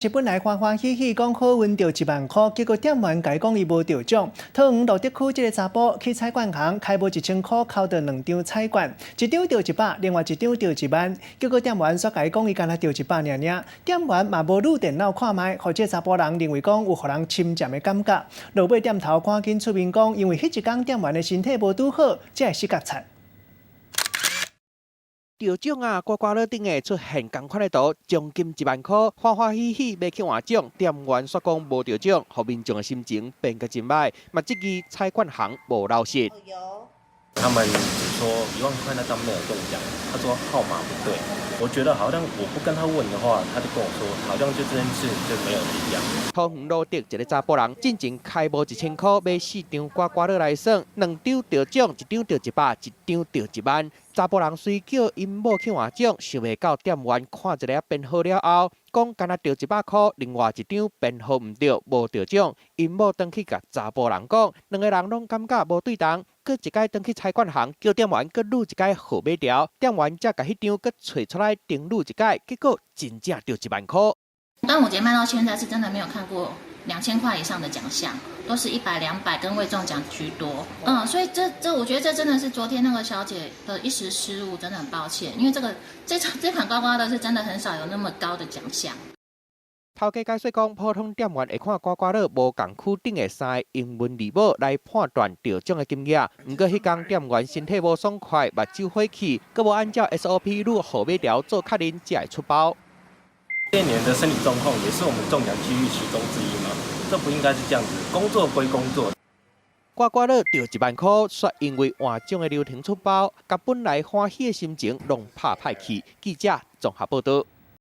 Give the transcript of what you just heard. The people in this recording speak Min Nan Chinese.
是本來歡歡喜喜講好運著一萬箍，結果店員共伊講伊無著獎。桃園蘆竹區這个查埔去彩券行開無1000箍，剾著兩張彩券，一張著100，另外一張著1萬。結果店員煞共伊講伊干焦著一百爾爾，店員嘛無擼電腦看覓，予這个查埔人認為講有予人侵佔的感覺。落尾店頭趕緊出面講，因為彼一工店員的身體無拄好，才會失覺錯。著獎啊！刮刮樂頂的出現仝款的圖，獎金1萬箍，歡歡喜喜欲去換獎，店員煞講無著獎，予民眾的心情變甲真䆀，嘛質疑彩券行無老實。他們只說1萬塊那張沒有中獎，他說號碼不對。我覺得好像我不跟他問的話，他就跟我說好像就這件事就沒有一樣。桃園蘆竹一个查埔人進前開無1000箍買四張刮刮樂來耍，兩張著獎，一張著100，一張著1萬。查埔人隨叫𪜶某去換獎，想袂到店員看一下編號了後，講干焦著100箍，另外一張編號毋對，無著獎。𪜶某轉去共查埔人講，兩个人攏感覺無對動，閣一擺轉去彩券行，叫店員閣擼一擺號碼條，店員才共彼張閣揣出來重擼一擺，結果真正著1萬箍。端午節賣到現在是真的沒有看過2000塊以上的獎項，都是100、200跟未中獎居多。所以這我覺得這真的是昨天那個小姐的一時失誤，真的很抱歉。因為這個這這款刮刮樂是真的很少有那麼高的獎項。頭家解釋講，普通店員會看刮刮樂無仝區頂的三个英文字母來判斷著獎的金額。毋過彼工店員身體無爽快，目睭火氣，閣無按照 SOP 擼號碼條做確認，才會出包。店員的身體狀況也是我們中獎幾率其中之一嘛？這不應該是這樣子，工作歸工作。刮刮樂著1萬箍，煞因為換獎的流程出包，共本來歡喜的心情攏拍歹去。記者綜合報導。